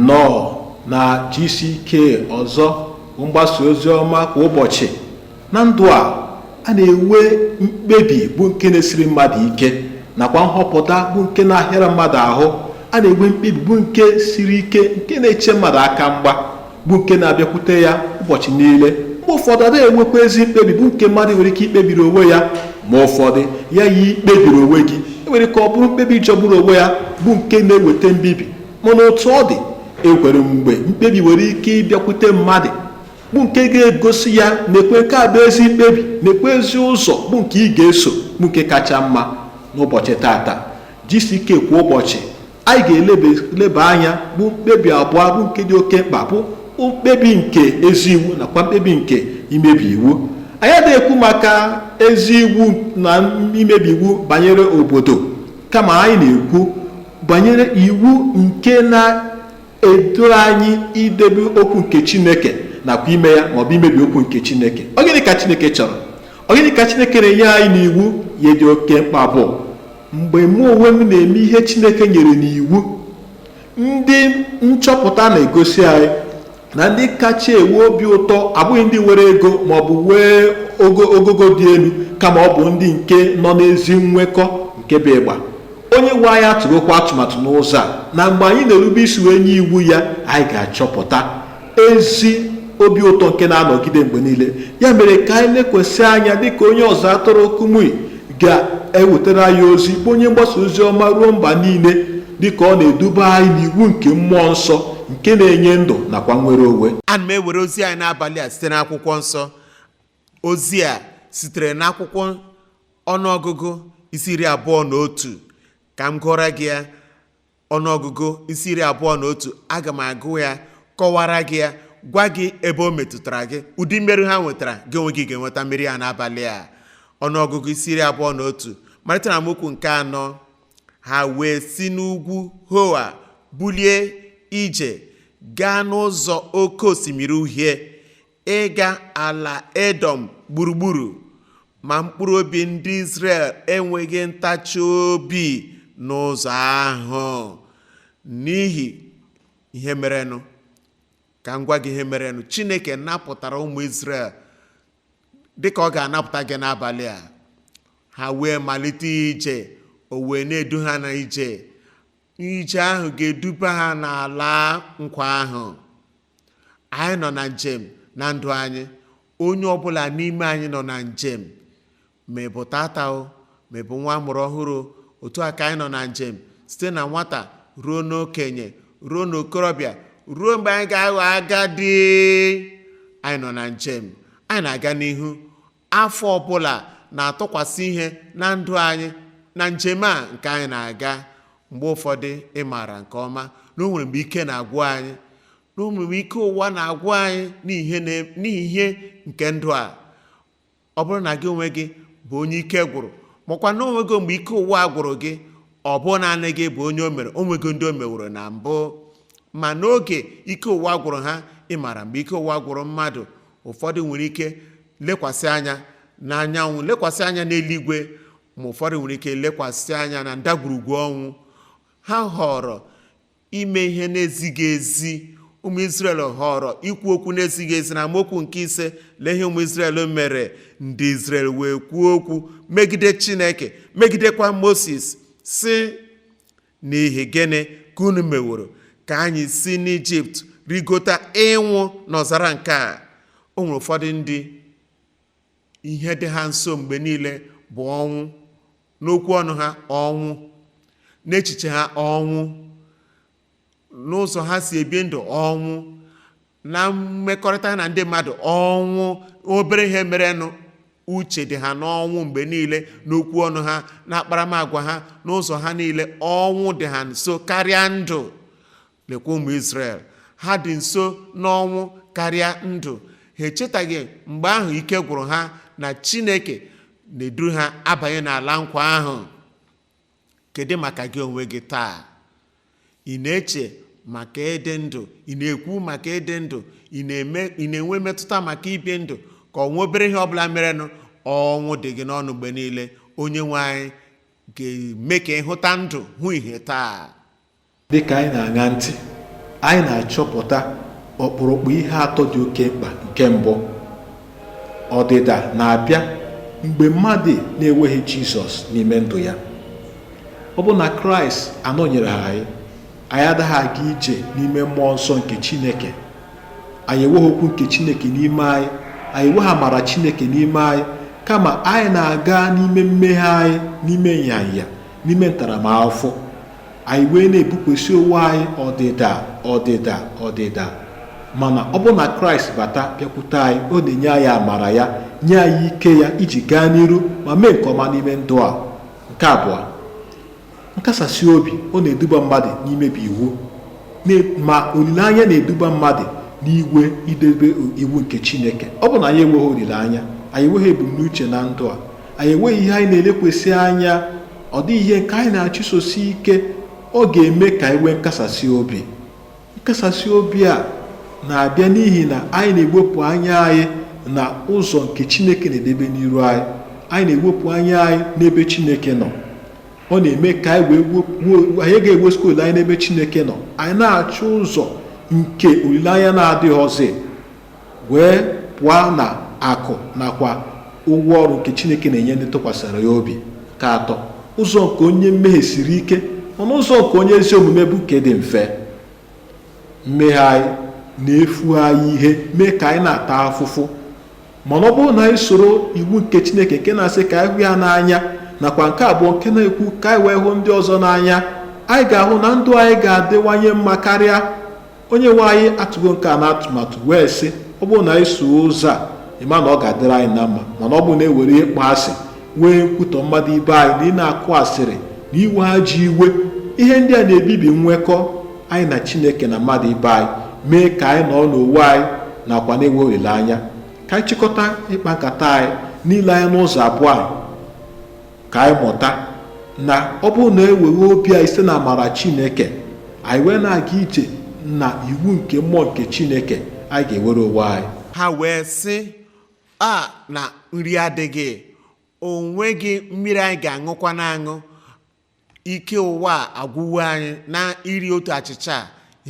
Nnọọ na GCK ọzọ bụ mgbasa ozi ọma kwa ụbọchị. Na ndụ a, a na-enwe mkpebi bụ nke na-esiri mmadụ ike nakwa nhọpụta bụ nke na-ahịara mmadụ ahụ. A na-enwe mkpebi bụ nke siri ike, nke na-eche mmadụ aka mgba, bụ nke na-abịakwute ya ụbọchị niile. Mgbe ụfọdụ adịghị enwekwa ezi mkpebi bụ nke mmadụ nwere ike ikpebiri onwe ya, ma ụfọdụ ya yi ikpebiri onwe gị enwere ka ọ bụrụ mkpebi jọgburu onwe ya bụ nke na-eweta mbibi. Mana otu ọ dị, ekwere mgbe mkpebi nwere ike ịbịakwute mmadụ bụ nke ga-egosi ya na-ekwe nke a bụ ezi mkpebi, na-ekwe ezi ụzọ bụ nke ị ga-eso bụ nke kacha mma. N'ụbọchị tata, GCK kwa ụbọchị, anyị ga-eleba anya bụ mkpebi abụọ bụ nke dị oke mkpa, bụ mkpebi nke ezi iwu nakwa mkpebi nke imebi iwu. Anyị adịghị ekwu maka ezi iwu na imebi iwu banyere obodo, kama anyị na-ekwu banyere iwu nke na-edu anyị idebe okwu nke Chineke nakwa ime ya maọbụ imebi okwu nke Chineke. Ọ gịnị ka Chineke chọrọ? Ọ gịnị ka Chineke na-enye anyị n'iwu? Ya dị oke mkpa bụ mgbe mụ onwe m na-eme ihe Chineke nyere n'iwu. Ndị nchọpụta na-egosi anyị na ndị kacha enwe obi ụtọ abụghị ndị nwere ego maọbụ nwee ogogo dị elu, kama ọ bụ ndị nke nọ n'ezi nwekọ nke bụ ịgba. Onye nwe anyị atụrụkwa atụmatụ n'ụzọ a na mgbe anyị na-erube isi wee nye iwu ya, anyị ga-achọpụta ezi obi ụtọ nke na-anọgide mgbe niile. Ya mere ka anyị lekwasị anya dịka onye ọzọ atụrụ Kumuyi ga-ewetara anyị ozi, bụ onye mgbasa ozi ọma ruo mba niile, dịka ọ na-eduba anyị n'iwu nke mmụọ nsọ nke na-enye ndụ nakwa nnwere onwe. Ana m ewere ozi anyị n'abalị a site n'akwụkwọ nsọ. Ozi a sitere n'akwụkwọ ọnụọgụgụ isi 21. Ka m gụọra gị ya. Ọnụọgụgụ isi 21, aga m agụ ya, kọwara gị ya, gwa gị ebe o metụtara gị, ụdị mmeri ha nwetara, gị onwe gị ga-enweta mmeri ya n'abalị a. Ọnụọgụgụ isi 21, malite na amaokwu nke 4. Ha wee si n'ugwu Hoa bulie ije gaa n'ụzọ oke osimiri uhie ịga ala Edọm gburugburu, ma mkpụrụ obi ndị Izrel enweghị ntachi obi n'ụzọ ahụ n'ihi ihe merenụ. Ka m gwa gị ihe merenụ. Chineke napụtara ụmụ Izrel dịka ọ ga-anapụta gị n'abalị a. Ha wee malite ije, o wee na-edu ha na ije. Ije ahụ ga-eduba ha n'ala nkwa ahụ. Anyị nọ na njem na ndụ anyị. Onye ọbụla n'ime anyị nọ na njem, ma ị bụ tata o, ma ị bụ nwa amụrụ ọhụrụ, otu a ka anyị nọ na njem site na nwata ruo n'okenye, ruo n'okorobịa, ruo mgbe anyị ga-aghọ agadi. Anyị nọ na njem, anyị na-aga n'ihu. Afọ ọbụla na-atụkwasị ihe na ndụ anyị na njem a nke anyị na-aga. Mgbe ụfọdụ ị maara nke ọma na o nwere mgbe ike na-agwụ anyị, na o nwere mgbe ike ụwa na-agwụ anyị n'ihi ihe nke ndụ a. Ọ bụrụ na gị onwe gị bụ onye ike gwụrụ, makwa na onwego mgbe ike ụwa gwụrụ gị, ọ bụ naanị gị bụ onye o mere, onwego ndị o meworo na mbụ. Ma n'oge ike ụwa gwụrụ ha, ị maara mgbe ike ụwa gwụrụ mmadụ, ụfọdụ nwere ike lekwasị anya n'anyanwụ, lekwasị anya n'eluigwe, ma ụfọdụ nwere ike lekwasị anya na ndagwurugwu ọnwụ. Ha họrọ ime ihe na-ezighị ezi. Ụmụ Izrel họrọ ikwu okwu na-ezighị ezi. Na amaokwu nke 5, lee ihe ụmụ Izrel mere. Ndị Izrel wee kwuo okwu megide Chineke, megidekwa Moses, sị, n'ihi gịnị ka unu meworo ka anyị si n'Ijipt rigota ịnwụ n'ọzara nke a? O nwere ụfọdụ ndị ihe dị ha nso mgbe niile bụ ọnwụ. N'okwu ọnụ ha, ọnwụ. N'echiche ha, ọnwụ. N'ụzọ ha si ebi ndụ, ọnwụ. Na mmekọrịta ha na ndị mmadụ, ọnwụ. Obere ihe merenụ, uche dị ha n'ọnwụ mgbe niile. N'okwu ọnụ ha, na akparamagwa ha, n'ụzọ ha niile, ọnwụ dị ha nso karịa ndụ. Lekwa ụmụ Izrel, ha dị nso n'ọnwụ karịa ndụ. Ha echetaghị mgbe ahụ ike gwụrụ ha na Chineke na-edu ha abanye n'ala nkwa ahụ. Kedu maka gị onwe gị taa? Ị na-eche maka ịdị ndụ? Ị na-ekwu maka ịdị ndụ? Ị na-enwe mmetụta maka ibi ndụ? Ka ọ nwee obere ihe ọbụla merenụ, ọnwụ dị gị n'ọnụ mgbe niile. Onye nwe anyị ga-eme ka ị hụta ndụ, hụ ihe taa. Dịka anyị na-aṅa ntị, Anyị na-achọpụta ọkpụrụkpụ ihe atọ dị oke mkpa. Nke mbụ, ọdịda na-abịa mgbe mmadụ na-enweghị Jizọs n'ime ndụ ya. Ọ bụ na Kraịst anọnyere anyị, anyị adaghị aga ije n'ime mmụọ nsọ nke Chineke. Anyị enweghị okwu nke Chineke n'ime anyị, anyị enweghị amara Chineke n'ime anyị, kama anyị na-aga n'ime mmehie anyị, n'ime nyanya, n'ime ntaramahụhụ. Anyị wee na-ebukwesị onwe anyị ọdịda, ọdịda, ọdịda. Mana ọ bụrụ na Kraịst bata bịakwute anyị, ọ na-enye anyị amara ya, nye anyị ike ya iji gaa n'iru ma mee nke ọma n'ime ndụ a. Nke abụọ, nkasasị obi ọ na-eduba mmadụ n'imebi iwu, ma olileanya na-eduba mmadụ n'igwe idebe iwu nke Chineke. Ọ bụ na anyị enweghị olileanya, anyị enweghị ebumnuche na ndụ a, anyị enweghị ihe anyị na-elekwasị anya, ọ dịghị ihe nke anyị na-achụsosi ike, ọ ga-eme ka anyị nwee nkasasị obi. Nkasasị obi a na-abịa n'ihi na anyị na-ewepụ anya anyị na ụzọ nke Chineke na-edebe n'iru anyị. Anyị na-ewepụ anya anyị n'ebe Chineke nọ. Ọ na-eme ka anyị wee anyị ga-ewesịkwa olileanya n'ebe Chineke nọ. Anyị na-achọ ụzọ nke olileanya na-adịghọzi wee pụọ na akụ nakwa ụgwọ ọrụ nke Chineke na-enye ndị tụkwasịrị ya obi. Nke atọ, ụzọ nke onye mmehie siri ike, mana ụzọ nke onye ezi omume bụ nke dị mfe. Mmehie anyị na-efu anyị ihe, mee ka anyị na-ata afụfụ. Mana ọ bụrụ na anyị soro iwu nke Chineke nke na-asị ka anyị hụ ya n'anya, nakwa nke abụọ nke na-ekwu ka anyị wee hụ ndị ọzọ n'anya, anyị ga-ahụ na ndụ anyị ga-adịwanye mma karịa. Onye nwe anyị atụgo nke a n'atụmatụ wee sị, ọ bụrụ na anyị so ụzọ a, ịma na ọ ga-adịrị anyị na mma. Mana ọ bụrụ na ewere ịkpọ asị, nwee nkwutọ mmadụ ibe anyị, na ị na-akụ asịrị, na iwe ajọ iwe, ihe ndị a na-ebibi nwekọ anyị na Chineke na mmadụ ibe anyị, mee ka anyị nọ n'onwe anyị nakwa na-enwe olileanya. Ka anyị chịkọta ịkpa nkata anyị niile anyị n'ụzọ abụọ a, ka anyị mụta na ọ bụrụ na eweghe obi anyị site na amara Chineke, anyị wee na-aga ije na iwu nke mmụọ nke Chineke, anyị ga-ewere onwe anyị. Ha wee sị, a na nri adịghị, o nweghị mmiri anyị ga-aṅụkwa na-aṅụ, ike ụwa agwụwo anyị na iri otu achịcha.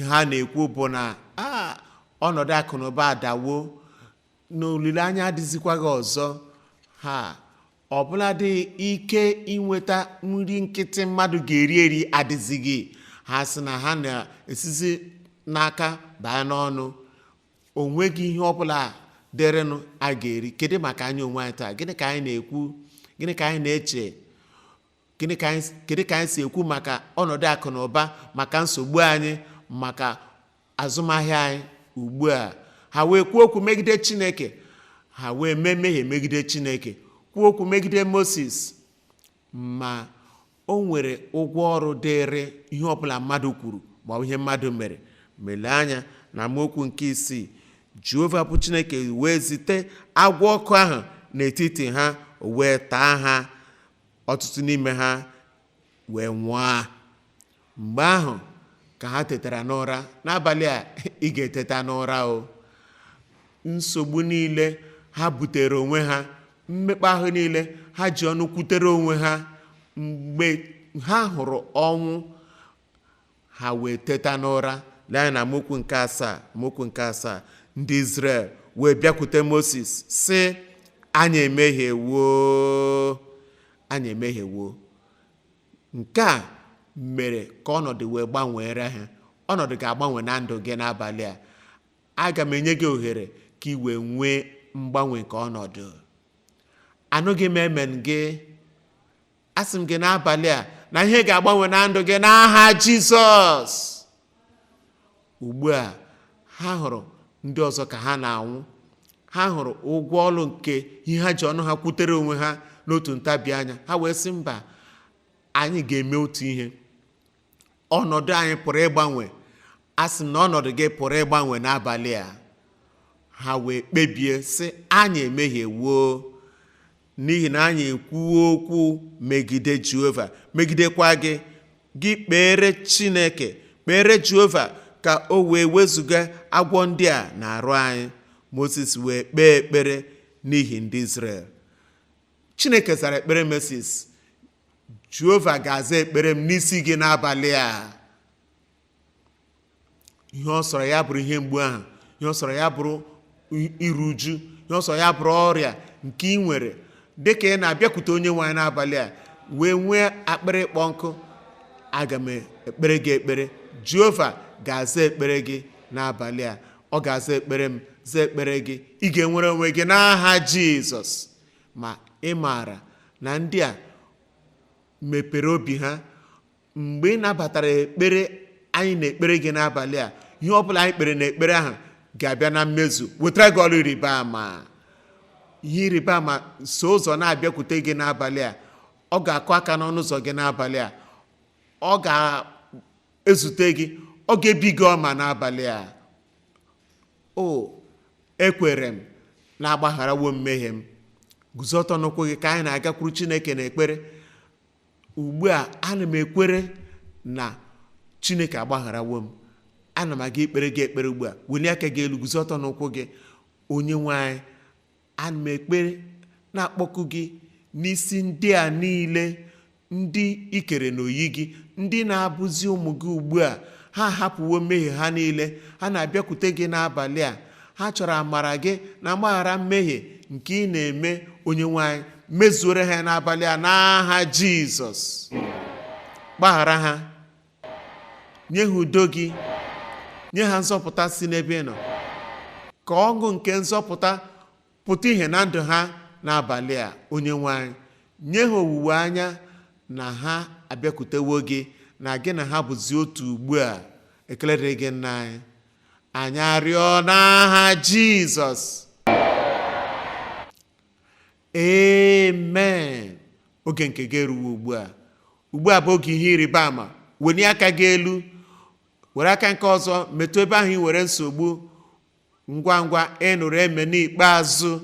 Ha na-ekwu bụ na a ọnọdụ akụ na ụba adawo, na olileanya adịzikwaghị ọzọ. Ha ọbụladị ike inweta nri nkịtị mmadụ ga-eri eri adịzighị. Ha sị na ha na-esizi n'aka baa n'ọnụ, o nweghị ihe ọbụla dịrịnụ a ga-eri. Kedu maka anyị onwe anyị taa? Gịnị ka anyị na-ekwu? Gịnị ka anyị na-eche? Kedu ka anyị si ekwu maka ọnọdụ akụ na ụba, maka nsogbu anyị, maka azụmahịa anyị ugbu a? Ha wee kwuo okwu megide Chineke, ha wee mee mmehie megide Chineke, kwuo okwu megide Moses. Ma o nwere ụgwọ ọrụ dịrị ihe ọbụla mmadụ kwuru ma ọ bụ ihe mmadụ mere. Melee anya na amaokwu nke 6, Jehova bụ Chineke wee zite agwọ ọkụ ahụ n'etiti ha, o wee taa ha, ọtụtụ n'ime ha wee nwụọ. Mgbe ahụ ka ha tetara n'ụra. N'abalị a ị ga-eteta n'ụra o. Nsogbu niile ha butere onwe ha, mmekpa ahụ niile ha ji ọnụ kwutere onwe ha, mgbe ha hụrụ ọnwụ ha wee teta n'ụra. Lee anya na amaokwu nke 7, amaokwu nke 7, ndị Izrel wee bịakwute Moses sị, anyị emehiewo, anyị emehiewo. Nke a mere ka ọnọdụ wee gbanweere ha. Ọnọdụ ga-agbanwe na ndụ gị n'abalị a. Aga m enye gị ohere ka ị wee nwee mgbanwe nke ọnọdụ. Anụghị m amen gị. Asị m gị n'abalị a na ihe ga-agbanwe na ndụ gị n'aha Jizọs. Ugbu a ha hụrụ ndị ọzọ ka ha na-anwụ, ha hụrụ ụgwọ ọlụ nke ihe ha ji ọnụ ha kwutere onwe ha n'otu ntabi anya. Ha wee sị, mba, anyị ga-eme otu ihe. Ọnọdụ anyị pụrụ ịgbanwe. Asị m na ọnọdụ gị pụrụ ịgbanwe n'abalị a. Ha wee kpebie sị, anyị emehiewo, n'ihi na anyị ekwuwo okwu megide Jehova, megidekwa gị. Gị kpere Chineke, kpere Jehova ka o wee wezụga agwọ ndị a na-arụ anyị. Moses wee kpee ekpere n'ihi ndị Izrel. Chineke zara ekpere Moses. Jehova ga-aza ekpere m n'isi gị n'abalị a. Ihe ọ sọrọ ya bụrụ ihe mgbu ahụ, ihe ọ sọrọ ya bụrụ iru uju, ihe ọ sọrọ ya bụrụ ọrịa nke ị nwere, dịka ị na-abịakwute onye nwe anyị n'abalị a wee nwee akpịrị ịkpọ nkụ, aga m ekpere gị ekpere. Jehova ga-aza ekpere gị n'abalị a. Ọ ga-aza ekpere m, zaa ekpere gị. Ị ga-enwere onwe gị n'aha Jizọs. Ma ị maara na ndị a mepere obi ha mgbe ị nabatara ekpere anyị na-ekpere gị n'abalị a. Ihe ọ bụla anyị kpere n'ekpere ahụ ga-abịa na mmezu, wetara gị ọrụ ịrịba ama. Ihe ịrịba ama so ụzọ na-abịakwute gị n'abalị a. Ọ ga-akụ aka n'ọnụ ụzọ gị n'abalị a. Ọ ga-ezute gị, ọ ga-ebi gị ọma n'abalị a. O ekwere m na-agbagharawo mmehie m. Guzo ọtọ n'ụkwụ gị ka anyị na-agakwuru Chineke n'ekpere ugbu a. Ana m ekwere na Chineke agbagharawo m. Ana m aga ikpere gị ekpere ugbu a. Welie aka gị elu, guzo ọtọ n'ụkwụ gị. Onye nwe anyị, ana m ekpere na-akpọku gị n'isi ndị a niile ndị ikere n'oyi gị, ndị na-abụzi ụmụ gị ugbu a. Ha ahapụwo mmehie ha niile, ha na-abịakwute gị n'abalị a. Ha chọrọ amara gị na mgbaghara mmehie nke ị na-eme. Onye nwe anyị, mezuore ha n'abalị a n'aha Jizọs. Gbaghara ha, nye ha udo gị, nye ha nzọpụta si n'ebe ị nọ, ka ọṅụ nke nzọpụta pụta ìhè na ndụ ha n'abalị a. Onye nwe anyị, nye ha owuwe anya na ha abịakwutewo gị, na gị na ha bụzi otu ugbu a. Ekele dịrị gị, nna anyị. Anyị arịọ n'aha Jizọs, amen. Oge nke gị eruwo ugbu a. Ugbu a bụ oge ihe ịrịba ama. Welie aka gị elu, were aka nke ọzọ metụ ebe ahụ ị nwere nsogbu. Ngwa ngwa ị nụrụ eme n'ikpeazụ,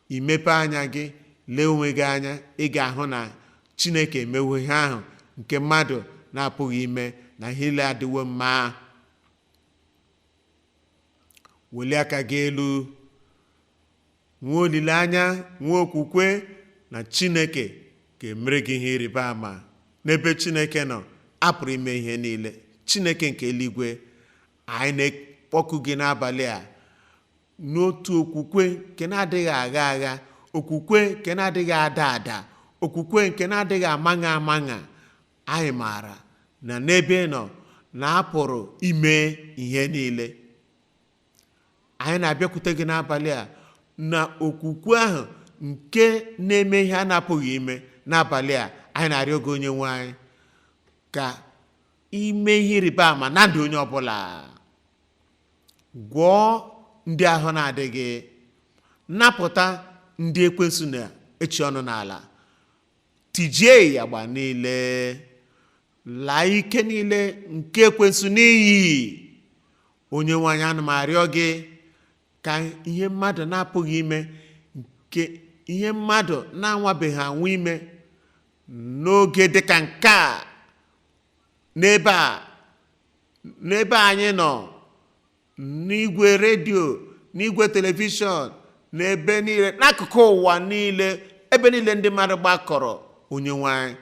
imepe anya gị, lee onwe gị anya, ị ga-ahụ na Chineke emewo ihe ahụ nke mmadụ na-apụghị ime, na ihe niile adịwo mma. Welie aka gị elu, nwee olileanya, nwee okwukwe na Chineke ga-emere gị ihe ịrịba ama. N'ebe Chineke nọ, a pụrụ ime ihe niile. Chineke nke eluigwe, anyị na-akpọku gị n'abalị a n'otu okwukwe nke na-adịghị agha agha, okwukwe nke na-adịghị ada ada, okwukwe nke na-adịghị amaṅa amaṅa. Anyị maara na n'ebe ị nọ na a pụrụ ime ihe niile. Anyị na-abịakwute gị n'abalị a na okwukwe ahụ nke na-eme ihe a na-apụghị ime. N'abalị a, anyị na-arịọ gị, onye nwe anyị, ka ime ihe ịrịba ama na ndụ onye ọbụla. Gwọọ ndị ahụ na-adịghị, napụta ndị ekwensu na-echi ọnụ n'ala, tijie ịyagba niile, laa ike niile nke ekwensu n'iyi. Onye nwe anyị, ana m arịọ gị ka ihe mmadụ na-apụghị ime, nke ihe mmadụ na-anwabeghị anwa ime n'oge dịka nke a, n'ebe a, n'ebe anyị nọ, n'igwe redio, n'igwe telivishọn, n'ebe niile, n'akụkụ ụwa niile, ebe niile ndị mmadụ gbakọrọ, onye nwe anyị,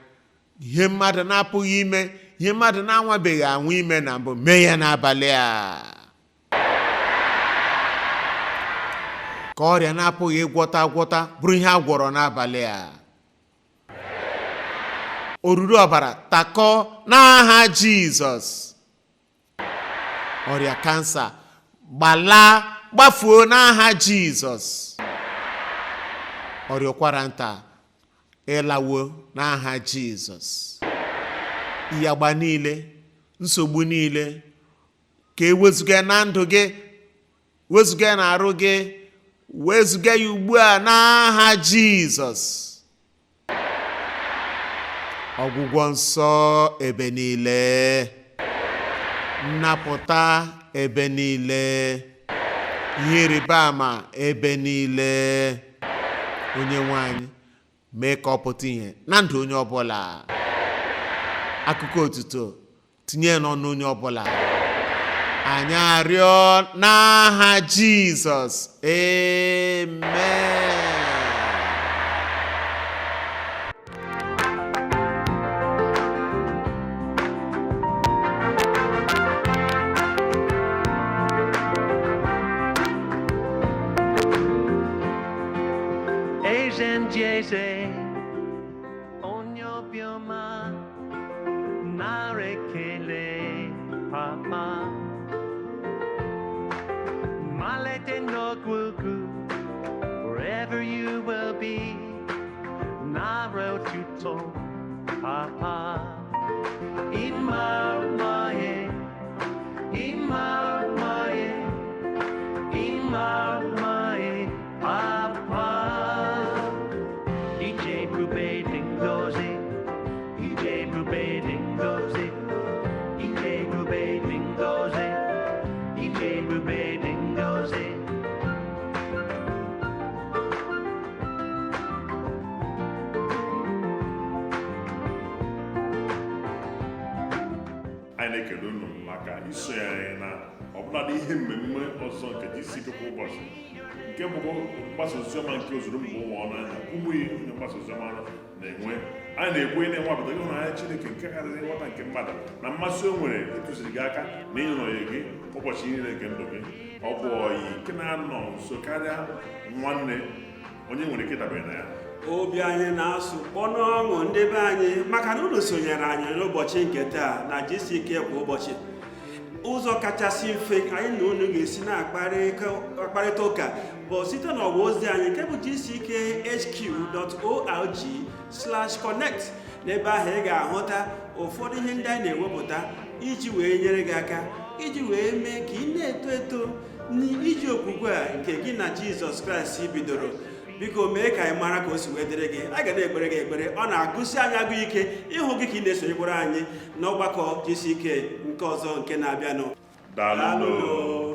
ihe mmadụ na-apụghị ime, ihe mmadụ na-anwabeghị anwa ime na mbụ, mee ya n'abalị a. Ka ọrịa na-apụghị ịgwọta agwọta bụrụ ihe a gwọrọ n'abalị a. Oruru ọbara takọọ n'aha Jizọs. Ọrịa kansa gbalaa, gbafuo n'aha Jizọs. Ọrịa ụkwara nta ịlawo n'aha Jizọs. Ịyagba niile, nsogbu niile, ka ewezuga na ndụ gị, wezuga ya n'arụ gị, wezuga ya ugbu a n'aha Jizọs. Ọgwụgwọ nsọ ebe niile, nnapụta ebe niile, ihe ịrịba ama ebe niile. Onye nwe anyị, mee ka ọ pụta ìhè na ndụ onye ọbụla. Akụkọ otuto tinye n'ọnụ onye ọbụla. Anyị arịọ n'aha Jizọs, amen. Eze onye obiọma, nara ekele papa. Malite n'ọgwụgwụ, wherever you will be, nara otuto papa. Ịma mma, ịma mma, ịma mma, papa. Ije ebube dị ngọzi, ije ebube dị ngọzi, ije ebube dị ngọzi, ije ebube dị ngọzi. Anyị na-ekele unu maka isonye anyị na ọbụladị ihe mmemme ọzọ nke GCK kwa ụbọchị, nke bụkwa mgbasa oziọma nke ozuru mba ụwa ọnụ anya ụmụ ihe onye mgbasa oziọma na-enwe. Anyị na-ekwu ị na-enwapụta ịhụnanya Chineke nke karịrị nghọta nke mmadụ na mmasị o nwere ịtụziri gị aka na ịnọnye gị ụbọchị niile nke ndụ gị. Ọ bụ ọyị nke na-anọ nso karịa nwanne, onye nwere ike ịdabere na ya. Obi anyị na-asụ kpọnụ ọṅụ, ndị be anyị, maka na unu sonyere anyị n'ụbọchị nke taa na GCK kwa ụbọchị. Ụzọ kachasị mfe anyị na unu ga-esi na-akparịta ụka bụ site n'ọwa ozi anyị nke bụ gckhq.org/connect. N'ebe ahụ ị ga-ahụta ụfọdụ ihe ndị anyị na-ewepụta iji wee nyere gị aka, iji wee mee ka ị na-eto eto n'iji okwukwe a nke gị na Jizọs Kraịst bidoro. Biko mee ka anyị mara ka o si wee dịrị gị. A ga na-ekpere gị ekpere. Ọ na-agụsi anyị agụ ike ịhụ gị ka ị na-esonyekwara anyị n'ọgbakọ GCK nke ọzọ nke na-abịanụ. Daalụ. Daalụ.